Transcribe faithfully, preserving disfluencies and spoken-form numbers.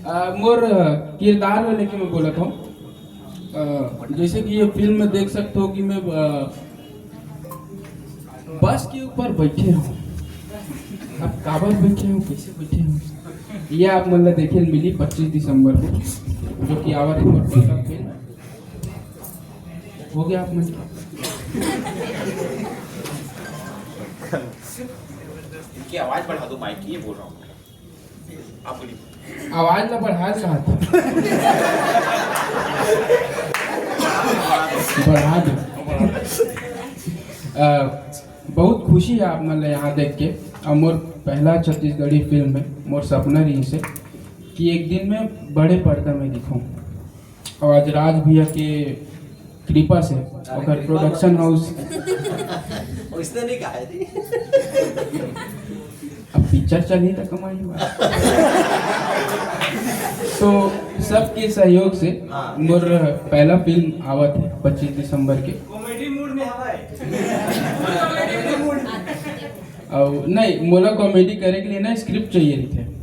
अ, मोर, अ, किरदार ल लेके मैं बोलत हूँ। अ, जैसे कि ये फिल्म में देख सकते हो कि मैं, अ, बस के ऊपर बैठे हूँ। अब काबर बैठे हूँ, कैसे बैठे हूँ, ये आप मन ला देखे ल मिली पच्चीस दिसंबर को, जो कि आवत है मोर पहला फिल्म। हो गया आप मन। इनकी आवाज बढ़ा दो, माइक, ये बोल रहा हूँ। आप बोलिए। आवाज ला बढ़ा कहा था। बढ़ा दो। अ, बहुत खुशी है आप मन ला यहाँ देख के। और मोर पहला छत्तीसगढ़ी फिल्म है, मोर सपना रहिसे कि एक दिन मैं बड़े पर्दा में दिखूं। और आज राज भैया के कृपा से, ओकर प्रोडक्शन हाउस। उसने नहीं कहा है जी। अब पिक्चर चलही त कमाई बा। तो सबके सहयोग से हाँ। मोर पहला फिल्म आवत है पच्चीस दिसंबर के। कॉमेडी मूड में हवा है। और नहीं, मोला कॉमेडी करे के लिए ना स्क्रिप्ट चाहिए रहिथे।